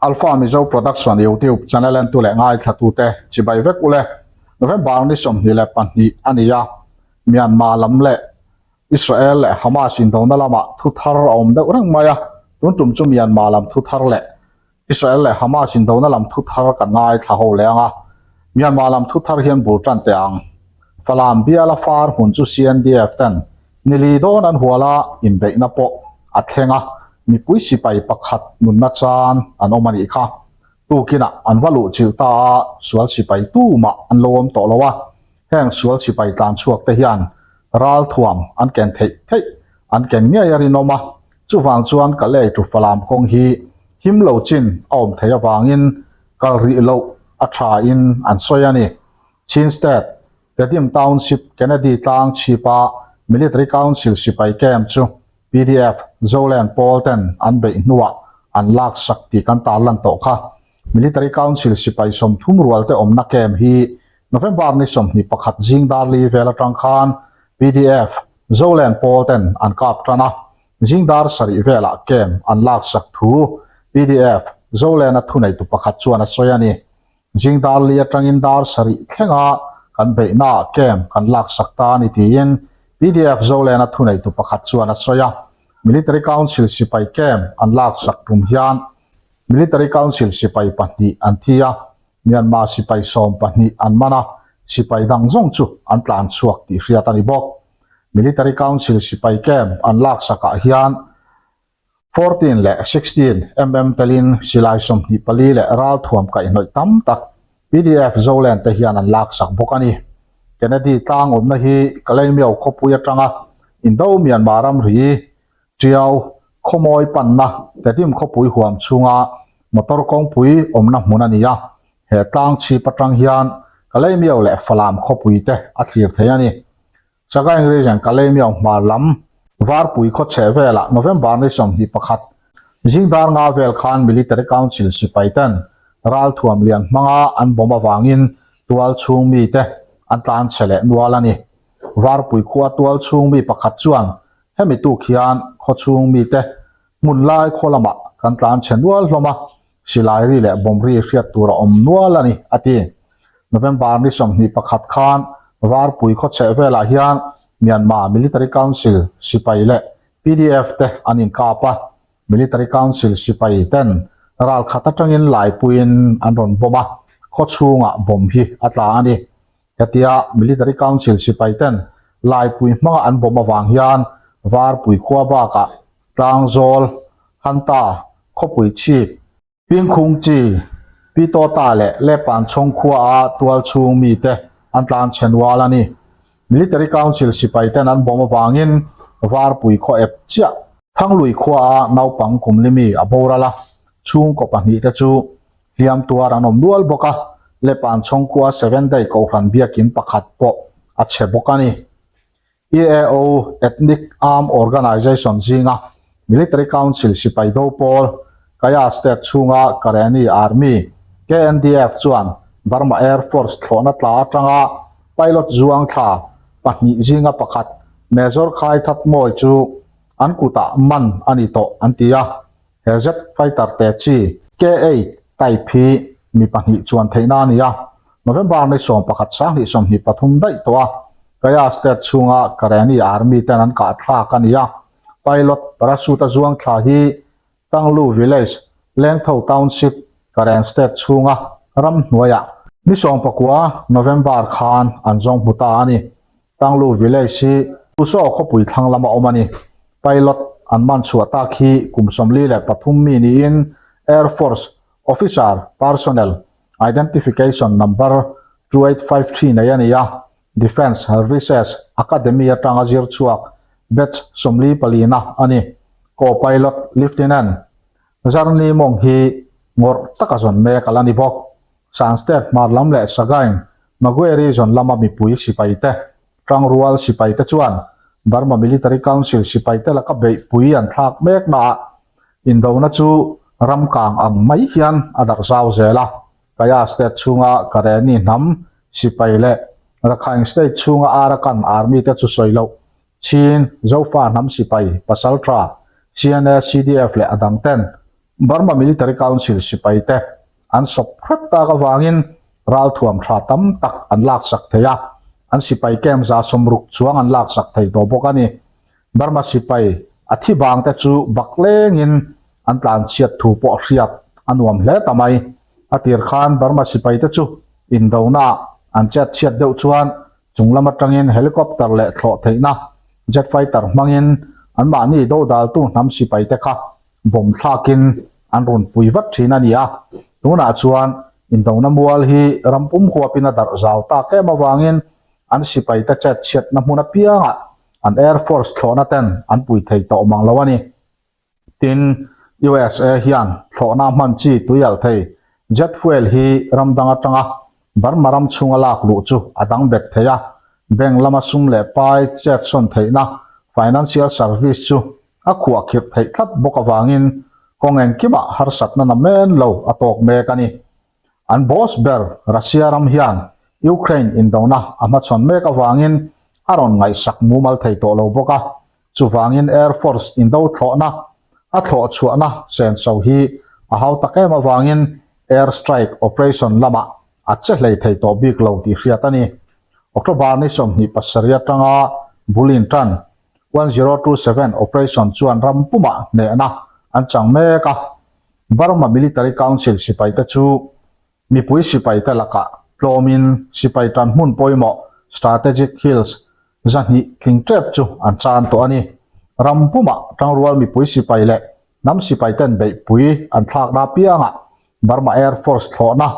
Alpha Mizo Production YouTube channel entu leh ngaithlatute chibai vek ule. November ni 22 a ni a, Myanmar lam leh Israel leh Hamas indona lamah thu thar a awm deuh reng mai a, tun tum chu Myanmar lam thu thar leh Israel leh Hamas indona lam thu thar kan ngaithla ho leh ang a, Myanmar lam thu thar hian bul tan teh ang. Falam biala far hmun chu CNDF ten nili dawn an hual a, inbeihna pawh a thleng a, mipui sipai pakhat nunna chan an awm a nih kha. Tukinah an va luh chilh ta a, sual sipai tumah an lo awm tawh lo a, heng sual sipai tlan chhuak te hian ralthuam an ken theih theih an ken ngei a rinawm a, chuvang chuan ka lei tu Falam kawng hi him lo chin a awm theih avangin kal rih loh a tha in an sawi a ni. Chin State, Tedim Township Kennedy tlang chhipa Military Council sipai camp chu pdf Zoland pawl ten an beih hnuah an laksak tih kan tarlan tawh kha. Military Council sipai 30 rual te awmna camp hi November ni 21 zing dar li vel atang khan pdf Zoland pawl ten an kap tan a, zing dar 7 velah camp an laksak thu pdf Zoland a thuneitu pakhat chuan a sawi a ni. Zing dar li atangin dar 7 thlenga kan beihnaah camp kan laksak ta a ni tiin pdf Zoland a thuneitu pakhat chuan a sawi a. Military Council sipai camp an laksak tum hian Military Council sipai 2 an thi a, Myanmar sipai 12 an man a, sipai dang zawng chu an tlan chhuak tih hriat a ni bawk. Military Council sipai camp an laksakah hian 14 leh 16 mm telin silai 24 leh ralthuam kaihhnawih tam tak pdf Zoland te hian an laksak bawk a ni. Kennedy tlang awmna hi Kalaymyo khawpui atanga Indo Myanmar ramri Tiau khawmawi panna Tedim khawpui huam chhunga motor kawngpui awmna hmun a ni a, he tlang chhip atang hian Kalaymyo leh Falam khawpui te a thlir thei a ni. Sagaing Region Kalaymyo hmar lam Varpui khaw chheh velah November ni 21 zing dar nga vel khan Military Council sipai ten ralthuam lian hmanga an bawm awangin tual chhung mi te an tlan chhe leh nual a ni. Varpui khua tual chhung mi pakhat chuan hemi tuk hian khaw chhung mi te hmun lai khaw lamah kan tlan chhe nual hlawm a, silai ri leh bawm ri hriat tur a awm nual a ni, a ti. November ni 21 khan Varpui khaw chheh velah hian Myanmar Military Council sipai leh pdf te an inkap a, Military Council sipai ten ral khat atangin laipuiin an rawn bawm a, khaw chhungah bawm hi a tla a ni. Hetia Military Council sipai ten laipui hmanga an bawm awang hian Varpui khua bakah Tlangzawl, Hanta, khawpui chhip, Pingkhung chi, Pitawta leh Lepan chhawng khua a tual chhung mi te an tlan chhe nual a ni. Military Council sipai ten an bawm awangin Varpui khaw ep chiah Thanglui khua a naupang kum li mi a boral a, chhungkaw 2 te chu hliam tuar an awm nual bawk a, Lepan chhawng khua Seven Day Kohhran biakin pakhat pawh a chhe bawk a ni. EAO Ethnic Arm Organization zinga Military Council sipai do pawl Kaya State chhunga Karenni Army KNDF chuan Burma Air Force thlawhna tla atanga pilot zuang thla 2 zinga pakhat Major Khai That Mawi chu an kutah man a ni tawh an ti a. He jet fighter te chi K8 type hi mi 2 chuan theihna a ni a, November ni 11 2023 daih tawh a, Kaya State chhunga Karenni Army ten an kah thlak a ni a. Pilot parachute a zuang thla hi Tanglu Village, Lengtho Township, Karen State chhunga ram hnuaiah ni 19 November khan an zawng hmu ta a ni. Tanglu Village hi Pusaw khawpui thlang lama awm a ni. Pilot an man chhuah tak hi kum 43 mi niin Air Force Officer Personnel Identification Number 2853 nei a ni a, Defence Services Academy atanga zir chhuak batch 44 na a ni. Co-pilot Lieutenant Zarni Mong hi ngawrh taka zawn mek ala ni bawk. Shan State hmar lam leh Sagaing Magwe Region lama mipui sipai te, Tangrual sipai te chuan Burma Military Council sipai te laka beihpui an thlak mek naah indona chu ram kang ang mai hian a darh zau zel a. Kaya State chhunga Karenni hnam sipai leh Rakhine State chhunga Arakan Army te chu sawi loh Chin, Zofa hnam sipai, Pasaltha, CNA, CDF leh adang ten. Burma Military Council sipaite an sawp hrep tak avangin ralthuam tha tam tak an laksak thei a, an sipai camp 160 chuang an laksak thei tawh bawk a ni. Burma sipai a thi bang te chu bak lengin an tlanchhiat thu pawh hriat a nuam hle ta mai. A tir khan Burma sipai te chu indonaah an chet chhiat deuh chuan chung lam atangin helicopter leh thlawh theihna jet fighter hmangin anmahni dodaltu hnam sipai te kha bomb thlakin an rawn pui vat thin a ni a. Tunah chuan indona mual hi ram pum huapin a darh zau tak em avangin an sipaite chet chhiatna hmun apiangah an Air Force thlawhna ten an pui thei tawh mang lo a ni. Tin, USA hian thlawhna hman chi tuialh thei jet fuel hi ram dang atanga Burma ram chhunga lak luh chu a dang bet thei a, bank lama sum leh pai chet sawn theihna financial service chu a khuah khirh theih tlat bawk avangin kawng engkimah harsatna na men lo a tawk mek a ni. An boss ber Russia ram hian Ukraine indona a hmachhawn mek avangin a rawn ngaihsak mumal thei tawh lo bawk a, chuvangin Air Force indo thlawhna a thlawh chhuahna senso hi a hau tak em avangin air strike operation lamah a che hlei thei tawh bik lo tih hriat a ni. October ni 27 atanga bul intan 1027 operation chuan ram pumah hnehna an chang mek a, Burma Military Council sipaite chu mipui sipaite lakah tlawmin sipai tan hmun pawimawh Strategic Hills 200 tling tep chu an chan tawh a ni. Ram pumah tangrual mipui sipai leh hnam sipaiten beihpui an thlakna apiangah Burma Air Force thlawhna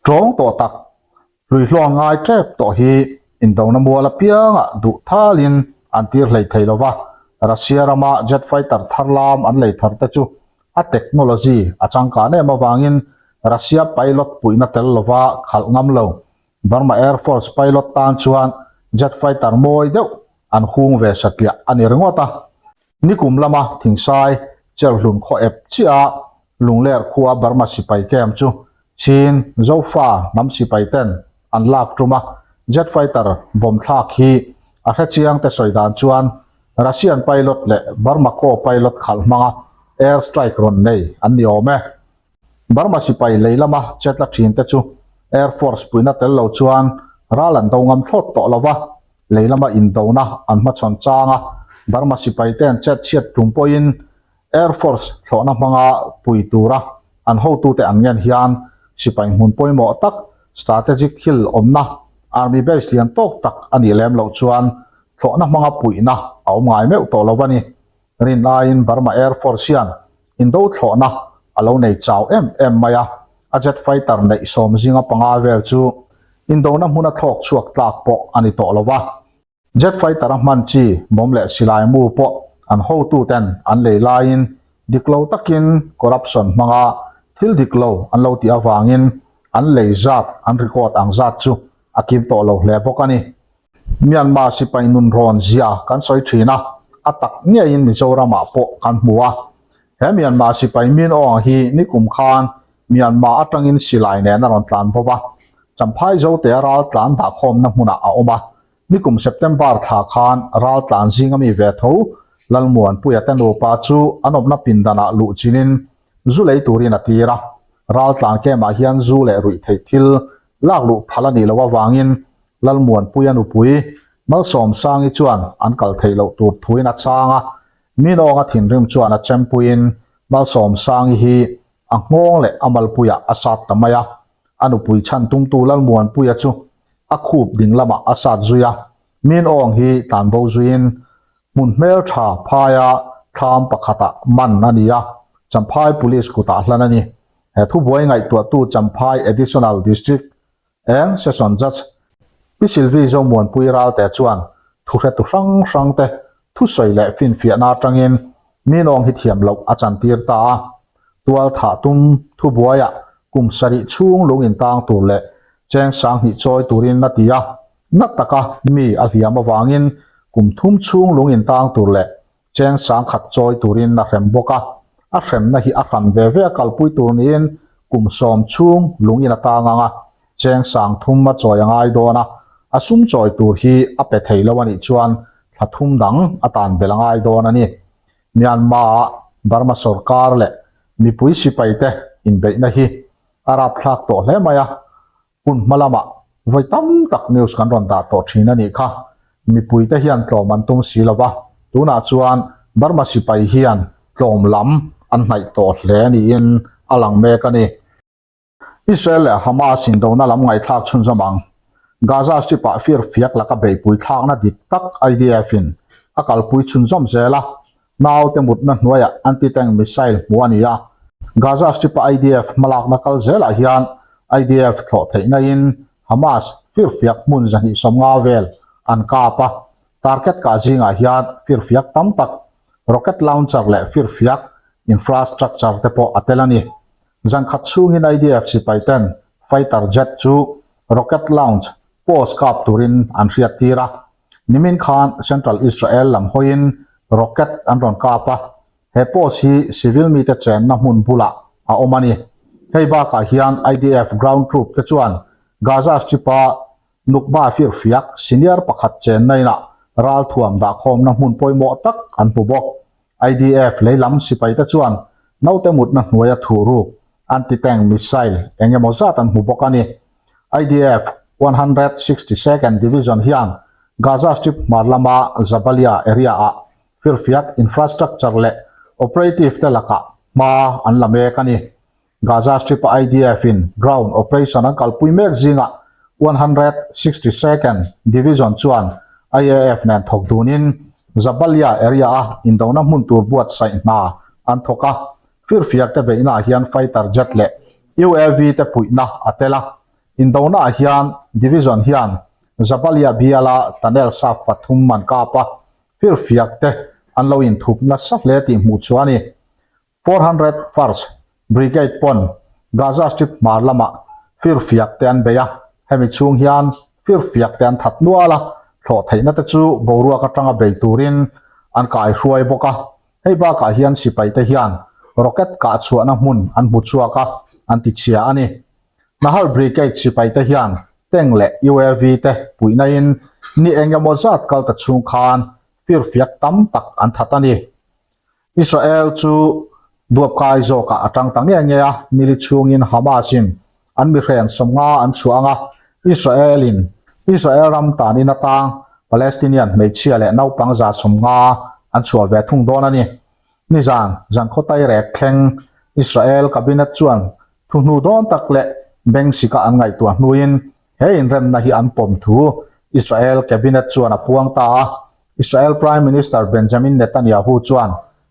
tawng tawh tak Hluihluang ngai tep tawh hi indona mual apiangah duh thalin an tir hlei thei lova, Russia rama jet fighter thar lam an lei thar te chu a technology a changkan em avangin Russia pilot puihna tel lova khalh ngam lo. Burma Air Force pilot tan chuan jet fighter mawi deuh an hung ve satliah a ni ringawt a. Nikum lama Thingsai Cherhlun khaw ep chiah a Lungler khua Burma sipai camp chu Chin, Zofa hnam sipai ten an lak tum a, jet fighter bomb thlak hi a hrechiang te sawi dan chuan Russian pilot leh Burma co-pilot khalh hmanga air strike rawn nei an ni awm e. Burma sipai lei lama chetla thin te chu Air Force puihna tel lo chuan ral an do ngam thlawt tawh lo va, lei lama indona an hmachhawn chang a, Burma sipai te an chet chhiat tum pawhin Air Force thlawhna hmanga pui tura an hotute an ngen hian sipai hmun pawimawh tak Strategic Hill awmna Army base lian tawk tak a nih lem loh chuan thlawhna hmanga puihna a awm ngai meuh tawh lo a ni. Rin laiin Burma Air Force hian indo thlawhna a lo nei chau em em mai a, a jet fighter neih sawm zinga panga vel chu indona hmuna thlawk chhuak tlak pawh a ni tawh lo va. Jet fighter a hman chi bomb leh silai mu pawh an hotuten an lei laiin dik lo takin corruption hmanga thil dik lo an lo tih avangin an lei zat an record ang zat chu a kim tawh lo hle bawk a ni. Myanmar sipai nun rawn zia kan sawi thin a, a tak ngeiin Mizoramah pawh kan hmu a. He Myanmar sipai Min Aung hi nikum khan Myanmar atangin silai nen a rawn tlan bo va, Champhai Zotea ral tlan dahkhawmna hmunah a awm a. Nikum September thla khan ral tlan zinga mi ve tho Lalmuanpuia te nupa chu an awmna pindanah luh chinin zu lei turin a tir a. Ral tlan camp-ah hian zu leh ruih theih thil lak luh phal a nih loh avangin Lalmuanpuia nupui Malsawmsangi chuan an kal theih loh tur thuin a chhang a, Minawnga thinrim chuan a chempuiin Malsawmsangi hi a nghawng leh a malpuiah a sat ta mai a, a nupui chhan tumtu Lalmuanpuia chu a khup ding lamah a sat zui a, Minawng hi tlanbo zuiin hmun hmeltha phaia thlam pakhatah man a ni a, Champhai Police kutah hlan a ni. He thubuai ngaihtuahtu Champhai Additional District Eng Session Judge Pi Sylvie Zomuanpui Ralte chuan thuhretu hrang hrang te thusawi leh finfiahna atangin Minawng hi thiam loh a chantir ta a. Tual thah tum thubuaiah kum sarih chhung lung intang tur leh cheng 2000 chawi turin a ti a, na taka mi a hliam avangin kum thum chhung lung intang tur leh Cheng 10,000 chawi turin a hrem bawk a, a hremna hi a hran ve ve a kalpui tur niin kum 10 chhung lungin a tang ang a, cheng 30,000 a chawi a ngai dawn a, a sum chawi tur hi a pe thei lo a nih chuan thla thum dang a tan belh a ngai dawn a ni. Myanmar-a Burma sorkar leh. Mipui sipaite inbeihna hi a rapthlak tawh hle mai a, hun hma lamah vawi tam tak news kan rawn dah tawh thin a nih kha. Mipuite hian tlawm an tum si lo va, tunah chuan Burma sipai hian tlawm lam an hnaih tawh hle niin a lang mek a ni. Israel leh Hamas indona lam ngaihthlak chhunzawm ang. Gaza Strip-ah firfiak laka beihpui thlakna dik tak IDF-in a kalpui chhunzawm zel a, naute mutna hnuaiah anti-tank missile hmuh a ni a. Gaza Strip-a IDF hmalakna kal zelah hian IDF thlawh theihna-in Hamas firfiak hmun 250 vel an kap a, target kah zingah hian firfiak tam tak, rocket launcher leh firfiak infrastructure te pawh a tel a ni. Zankhat chhungin IDF sipai ten fighter jet chu rocket launch post kap turin an hriattir a. Nimin khan Central Israel lam hawiin rocket an rawn kap a, he post hi civil mite chenna hmun bulah a awm a ni. Hei bakah hian IDF ground troop te chuan Gaza Strip-a Nukba firfiak senior pakhat chenna inah ralthuam dahkhawmna hmun pawimawh tak an hmu bawk. IDF leilam sipaite chuan naute mutna hnuaia thuhruk anti-tank missile eng emaw zat an hmu bawk a ni. IDF 162nd Division hian Gaza Strip hmar lama Jabalia area-ah firfiak infrastructure leh operative te lakah hma an la mek a ni. Gaza Strip-a IDF-in ground operation an kalpui mek zingah 162nd Division chuan IAF nen thawk dunin Jabalia area-a indona hmun tur buatsaih hna an thawk a, firfiakte beihnaah hian fighter jet leh UAV te puihna a tel a. Indonaah hian division hian Jabalia biala tunnel shaft pathum an kap a, firfiakte an lo inthup nasa hle tih hmuh chu a ni. 401st Brigade pawn Gaza Strip hmar lamah firfiak te an bei a, hemi chhung hian firfiak te an that nual a, thlawh theihna te chu boruak atanga bei turin an kaihruai bawk a. Hei bakah hian sipai te hian rocket kah chhuahna hmun an hmu chhuak a, an ti chhia a ni. Nahal Brigade sipai te hian tank leh UAV te puihna in ni eng emaw zat kal ta chhung khan firfiak tam tak an that a ni. Israel chu duapkai zawkah a tang ta nge nge a, nili chhungin Hamas-in an mihren 50 an chhuah ang a, Israel-in Israel ram tanin atang Palestinian hmeichhia leh naupang 150 an chhuah ve thung dawn a ni. Nizan zankhawtai rek thleng Israel Cabinet chuan thuhnu dawn tak leh bengsika an ngaihtuah hnuin he inremna hi an pawm thu Israel Cabinet chuan a puang ta a, Israel Prime Minister Benjamin Netanyahu chuan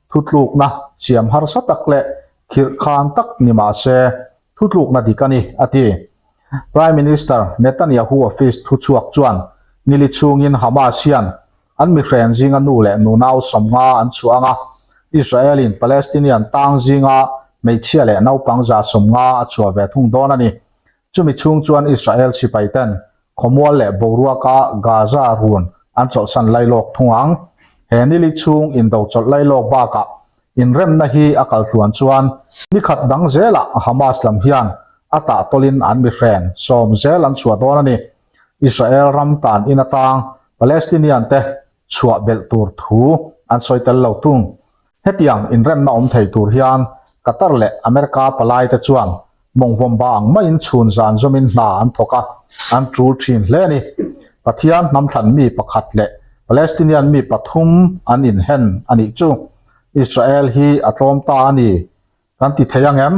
thutlukna siam harsa tak leh khirhkhan tak ni mah se thutlukna dik a ni, a ti. Prime Minister Netanyahu office thuchhuak chuan nili chhungin Hamas hian an mihren zinga nu leh nunau 50 an chhuah ang a, Israel-in Palestinian tang zinga hmeichhia leh naupang 150 a chhuah ve thung dawn a ni. Chumi chhung chuan Israel sipaiten khawmual leh boruaka Gaza run an chawlhsan lailawk thung ang. He nili chhung indo chawlh lailawk bakah inremna hi a kal tluan chuan nikhat dang zelah Hamas lam hian a tahtawlin an mihren sawm zel an chhuah dawn a ni. Israel ram tan in atang Palestinian te chhuah belh tur thu an sawi tel lo thung. Hetiang inremna awm thei tur hian Qatar leh America palai te chuan mawngvawmba ang maiin chhun zan zawmin hna an thawk a, an tul thin hle a ni. Pathian hnamthlan mi pakhat leh Palestinian mi pathum an inhen a nih chu. Israel hi a tlawm ta a ni kan ti thei ang em?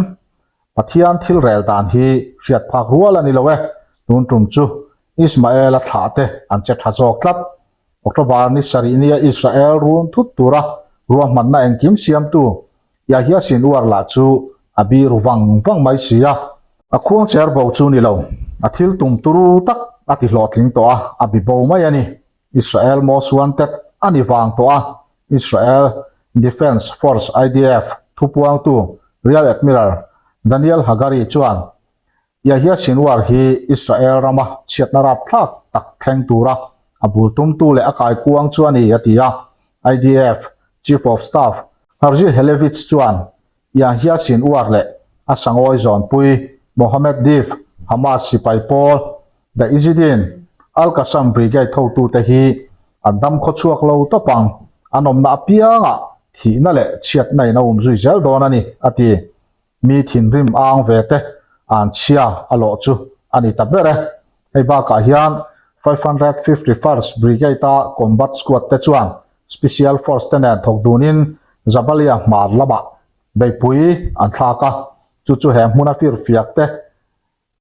Pathian thil rel dan hi hriat phak rual a ni lo e, tun tum chu Ismael-a thlah te an che tha zawk tlat. October ni sarih nia Israel run thut tura ruahmanna engkim siamtu Yahya Sinwar lah chu a biru vang vang mai si a. A khuang cher bo chu ni lo, a thil tum turu tak a ti hlawhtling tawh a, a bi bo mai a ni. Israel Most Wanted a ni vang tawh a, Israel Defence Force, IDF, thupuangtu Rear Admiral Daniel Hagari chuan Yahya Sinwar hi Israel rama chhiatna rapthlak tak thleng tura a bul tumtu leh a kaikuang chu a ni, a ti a. IDF Chief of Staff Herzi Halevi chuan Yahya Sinwar leh a sangawi zawnpui Mohammed Deif, Hamas sipai pawl, The Izzidin al-Qassam Brigade hotute hi an dam khawchhuak lo tawp ang, an awmna apiangah thihna leh chhiatna in a umzui zel dawn a ni, a ti. Mi thinrim ang ve te an chhia a lawh chu a ni ta ber e. Hei bakah hian 551st Brigade-a Combat Squad te chuan Special Force te nen thawk dunin Jabalia hmar lamah beihpui an thlak a, chu chu he hmuna firfiak te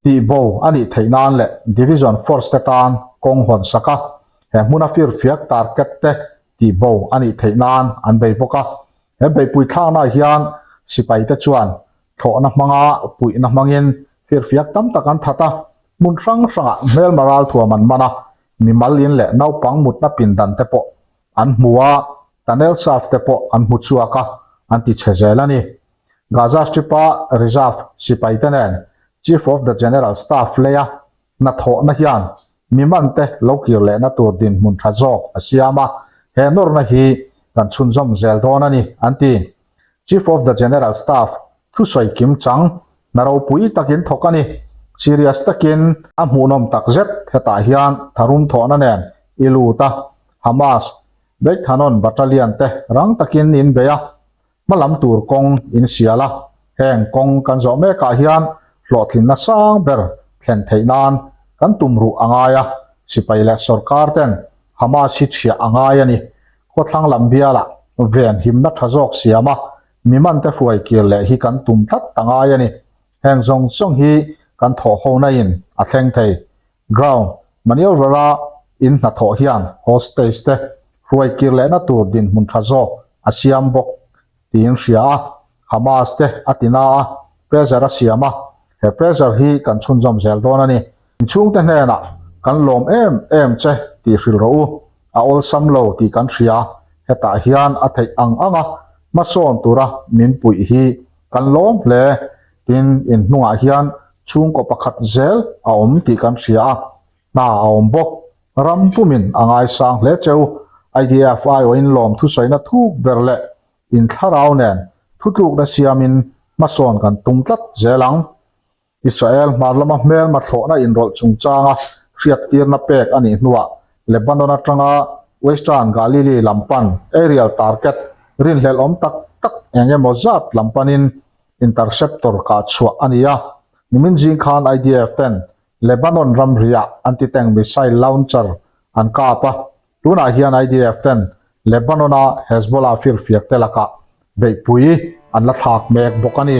Tihbo a nih theih nan leh Division Force te tan kawng hawn sak a, he hmuna firfiak target te tihbo a nih theih nan an bei bawk a. He beihpui thlaknaah hian sipai te chuan thlawhna hmanga puihna hmangin firfiak tam tak an that a, hmun hrang hrangah hmelma ralthuam an man a, mimal in leh naupang mutna pindan te pawh an hmu a, tunnel shaft te pawh an hmu chhuak a, an ti chhe zel a ni. Gaza Strip-a reserve sipaite nen Chief of the General Staff leia hnathawhna hian mi mante lo kir lehna tur dinhmun tha zawk a siam a, he nawrna hi kan chhunzawm zel dawn a ni, an ti. Chief of the General Staff thusawi kim chang hna ropui takin thawk a ni. Serious takin a hmuhnawm takzet hetah hian tharum thawhna nen i lut a, Hamas, Beit Hanoun Battalion te rang takin in bei a, Hma lam tur kawng in sial a, heng kawng kan zawh mekah hian hlawhtlinna sang ber thlen theih nan kan tum ruh a ngai a, sipai leh sorkar ten Hamas hi chhiah a ngai a ni. Khawthlang lam bialah ven himna tha zawk siam a, mi mante hruai kir leh hi kan tum tlat a ngai a ni. Heng zawng zawng hi kan thawh hona in a thleng thei. Ground maneuver-a in hnathawh hian hostage te hruai kir lehna tur dinhmun tha zawk a siam bawk tiin hria a, Hamas te a ti na a, pressure a siam a, he pressure hi kan chhunzawm zel dawn a ni. Inchhungte hnenah kan lawm em em che tih hrilh rawh u, a awlsam lo tih kan hria, hetah hian a theih ang ang a hmasawn tura min puih hi kan lawm hle. Tin, in hnungah hian chhungkaw pakhat zel a awm tih kan hria a, hna a awm bawk. Ram pumin a ngaisang hle cheu. IDF aiawhin lawm thusawiina thuk ber leh inthlarau nen thutlukna siamin hmasawn kan tum tlat zel ang. Israel hmar lama hmelma thlawhna inrawlh chungchanga hriattirna pek a nih hnuah Lebanon atanga Western Galilee lam pan aerial target rinhlelh awm tak tak eng emaw zat lam panin interceptor kah chhuah a ni a. Nimin zing khan IDF ten Lebanon ramriah anti-tank missile launcher an kap a, tunah hian IDF ten Lebanon-a Hezbollah firfiak te lakah beihpui an la thlak mek bawk a ni.